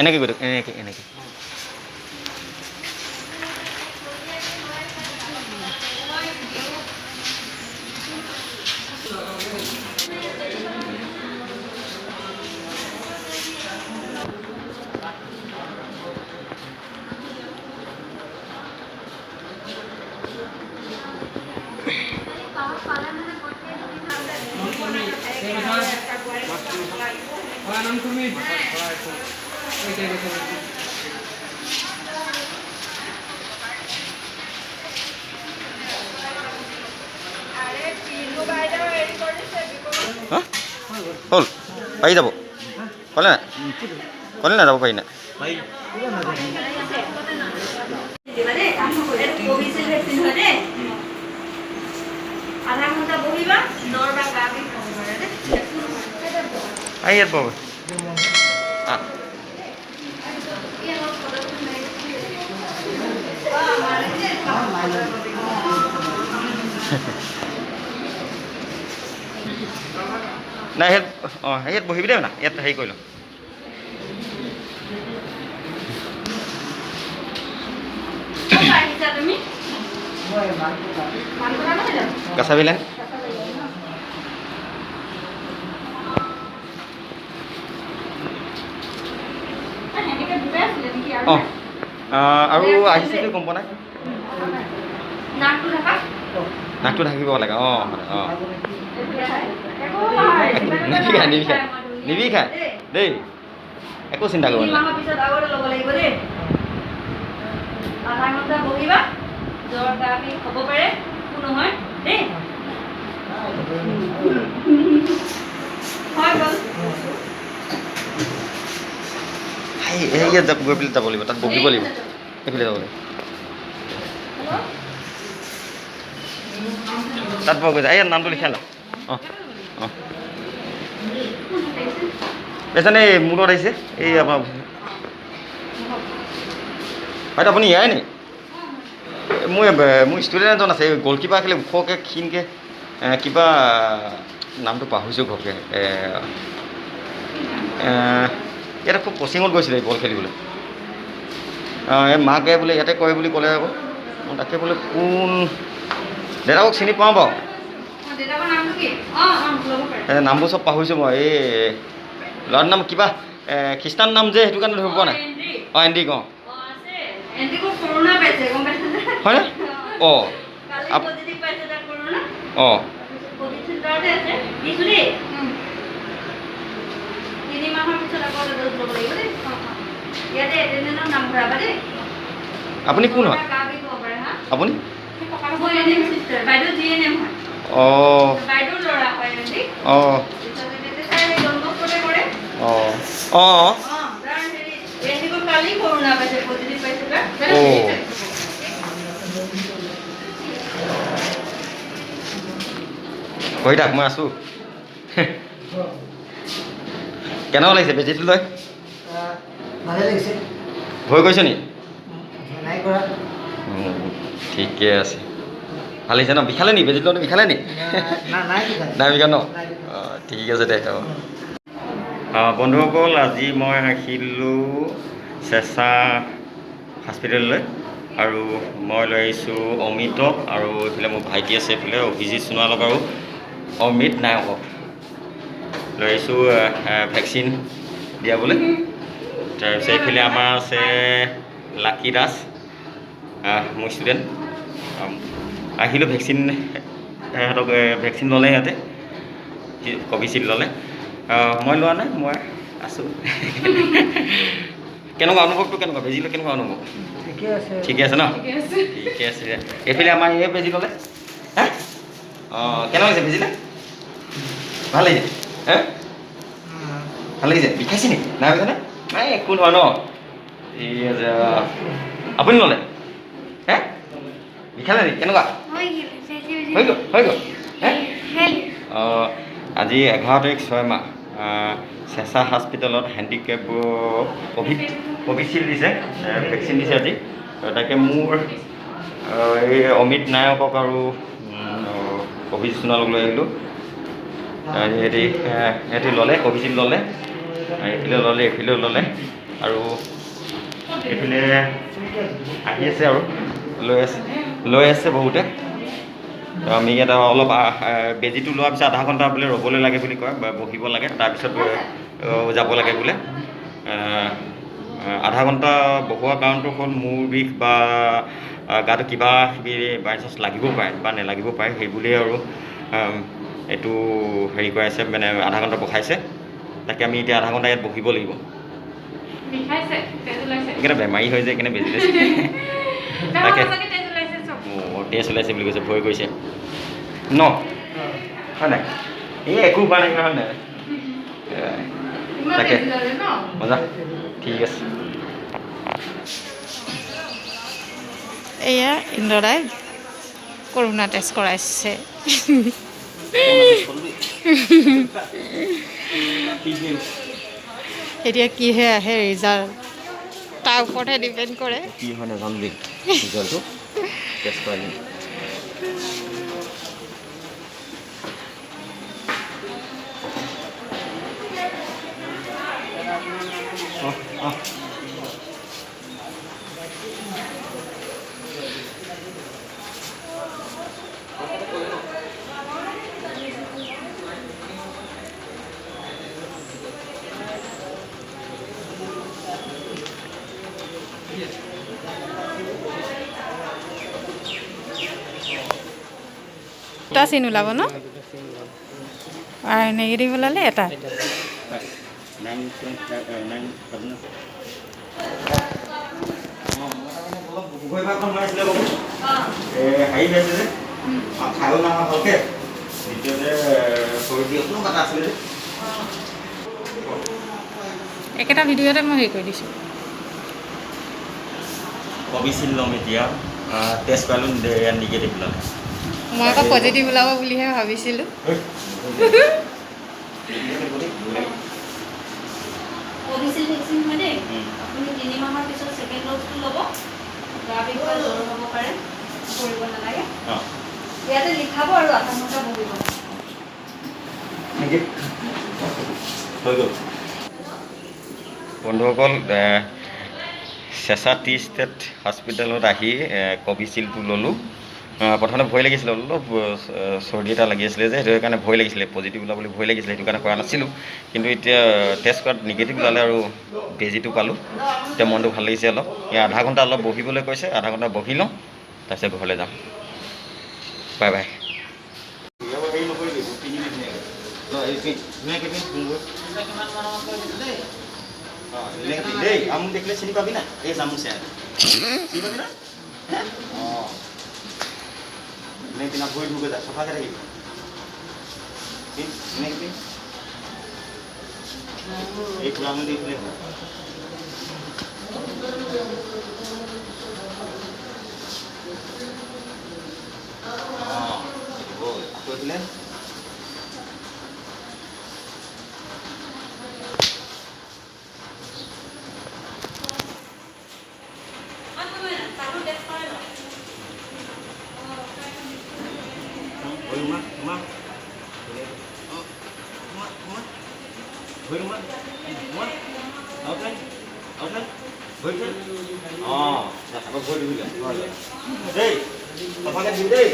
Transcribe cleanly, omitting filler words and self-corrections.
এনেকৈ গৈ দিয়ক, এনেকৈ এনেকৈ। হ'ল, পাৰি যাব। ক'লে নাই, ক'লে নাই যাব পাৰি নাই। ইয়াত পাব। নাই, ইয়াত, অঁ, ইয়াত বহিবি দেই না, ইয়াত হেৰি কৰি লওঁ। কাছাবিলা অঁ, আৰু আহিছে গম পোৱা নাই। নাকটো ঢাকিব লাগে। অঁ অঁ, নিবিষায় নিবিষায় নিবিষায় দেই, একো চিন্তা কৰিব নালাগে। ইয়াত গৈ পেলাই যাব লাগিব, তাত বহিব লাগিব, এইফালে যাব লাগিব, তাত বহ গৈ যা। এই নামটো লিখাই ল। অঁ অঁ, বেচানে এই মোৰ লগত আহিছে। এই আপোনাৰ বাইদেউ, আপুনি ইয়াই নি? মোৰ ষ্টুডেণ্ট এজন আছে, এই গ'লকিপাৰ খেলে, ওখকৈ ক্ষীণকৈ, কিবা নামটো পাহৰিছোঁ ঘপকৈ। ইয়াতে খুব কচিঙত গৈছিলে বল খেলিবলৈ। এই মাকে বোলে ইয়াতে কৰে বুলি ক'লে আকৌ। মই তাকে বোলে কোন দেউতাকক চিনি পাওঁ বাৰু, নামবোৰ চব পাহৰিছোঁ মই। এই ল'ৰাটোৰ নাম কিবা খ্ৰীষ্টান নাম যে, সেইটো কাৰণে ধৰিব পৰা নাই। অঁ, এণ্ডিক। অঁ, হয়নে? অঁ অঁ, আপুনি কোন হয়? আপুনি? অঁ অঁ অঁ অঁ অঁ, বহি থাক, মই আছোঁ। কেনেকুৱা লাগিছে বেজীটো লৈ? ভালে লাগিছে। ভয় কৰিছে নি? নাই কৰা। ঠিকে আছে, ভাল লাগিছে ন? বিষালে নি বেজীটো লওঁতে? বিষালে নি? নাই বিষা ন? অঁ, ঠিক আছে দে। অঁ অঁ, বন্ধুসকল, আজি মই আহিলোঁ চেঁচা হস্পিটেললৈ আৰু মই লৈ আহিছোঁ অমিতক, আৰু এইফালে মোৰ ভাইটি আছে, এইফালে অভিজিত সোণোৱালক আৰু অমিত নায়কক লৈ আহিছোঁ ভেকচিন দিয়াবলৈ। তাৰপিছত এইফালে আমাৰ আছে লাকি দাস, মোৰ ষ্টুডেণ্ট। আহিলোঁ ভেকচিন, সিহঁতক ভেকচিন ল'লে, সিহঁতে কোভিচিল্ড ল'লে। মই লোৱা নাই, মই আছোঁ। কেনেকুৱা অনুভৱটো, কেনেকুৱা বেজি লৈ কেনেকুৱা অনুভৱ? ঠিকে আছে। ঠিকে আছে ন? ঠিকে আছে। এইফালে আমাৰ এই বেজি ল'লে। হা, অঁ, কেনেকুৱা লাগিছে বেজিলে? ভাল লাগিছে? হে, ভাল লাগিছে? বিষাইছে নেকি? নাই বিষা নাই? নাই, একো নহয় ন? ঠিক আছে। আপুনি ল'লে? হে, বিষালে নেকি? কেনেকুৱা হৈ গ'ল? হৈ গ'ল? হে, অঁ, আজি 11 তাৰিখ 6 মাহ, চেঁচা হস্পিটেলত হেণ্ডিকেপ কোভিচিল্ড দিছে, ভেকচিন দিছে আজি। তাকে মোৰ এই অমিত নায়কক আৰু অভিজিত সোণোৱালক লৈ আহিলোঁ। সিহঁতি ল'লে, কোভিচিল্ড ল'লে, এইফালেও ল'লে, এইফালেও ল'লে। আৰু এইফালে আহি আছে আৰু লৈ আছে বহুতে। তো আমি ইয়াত অলপ বেজীটো লোৱাৰ পিছত আধা ঘণ্টা বোলে ৰ'বলৈ লাগে বুলি কয়, বা বহিব লাগে, তাৰপিছত যাব লাগে বোলে। আধা ঘণ্টা বহোৱাৰ কাৰণটো হ'ল মূৰ বিষ বা গাটো কিবা কিবি বাই চান্স লাগিব পাৰে বা নেলাগিব পাৰে, সেই বুলিয়ে আৰু এইটো হেৰি কৰাইছে, মানে আধা ঘণ্টা বহাইছে। তাকে আমি এতিয়া আধা ঘণ্টা ইয়াত বহিব লাগিব। সেইকাৰণে বেমাৰী হৈ যায়, সেইকাৰণে বেজি লৈছে। তাকে তেজ ওলাইছে বুলি কৈছে, ভয় কৰিছে ন, হয় নাই? এই একো হোৱা নাই, হয় নাই? তাকে মজা, ঠিক আছে। এয়া ইন্দ্ৰদাই কৰোণা টেষ্ট কৰাইছে। এতিয়া কিহে আহে ৰিজাল্ট তাৰ ওপৰতহে ডিপেণ্ড কৰে। কি হয় নাজানো দেই, ৰিজাল্টটো টেষ্ট কৰাই দিম। দুটা চিন ওলাব ন, আৰু নেগেটিভ ওলালে এটা। একেটা ভিডিঅ'তে মই হেৰি কৰি দিছোঁ। কবিছিল ল'ম এতিয়া, টেষ্ট কৰালোঁ, নিগেটিভ ওলালে। মই আকৌ পজিটিভ ওলাব বুলিহে ভাবিছিলোঁ। কোভিচিল্ড ভেকচিন হয় দেই। আপুনি 3 মাহৰ পিছত ছেকেণ্ড ড'জটো ল'ব। গা বিষ বা জ্বৰ হ'ব পাৰে, কৰিব নালাগে। ইয়াতে লিখাব আৰু আধা ঘণ্টা বহিব। হৈ গ'ল। বন্ধুসকল, চেঁচা টি ষ্টেট হস্পিটেলত আহি কোভিচিল্ডটো ল'লোঁ। প্ৰথমতে ভয় লাগিছিলে, অলপ চৰ্দি এটা লাগি আছিলে যে, সেইটো কাৰণে ভয় লাগিছিলে, পজিটিভ ওলাব বুলি ভয় লাগিছিলে, সেইটো কাৰণে কৰা নাছিলোঁ। কিন্তু এতিয়া টেষ্ট কৰাত নিগেটিভ ওলালে আৰু বেজীটো পালোঁ, এতিয়া মনটো ভাল লাগিছে অলপ। এই আধা ঘণ্টা অলপ বহিবলৈ কৈছে, আধা ঘণ্টা বহি লওঁ, তাৰপিছত ঘৰলৈ যাম। Bye bye. দেই, দেখিলে চিনি পাবি না? এই জামু চিনি পাবি না? অঁ, ধুনীয়াকৈ পিন্ধা, ভৰি ধুগৈ যা, চফাকৈ থাকিবি। ধুনীয়াকৈ পিন্ধ। এই খুৰা আঙুলি এইফালে হ'ল। অঁ, এইটো হ'ল। আকৌ এইফালে। দেই, দেই।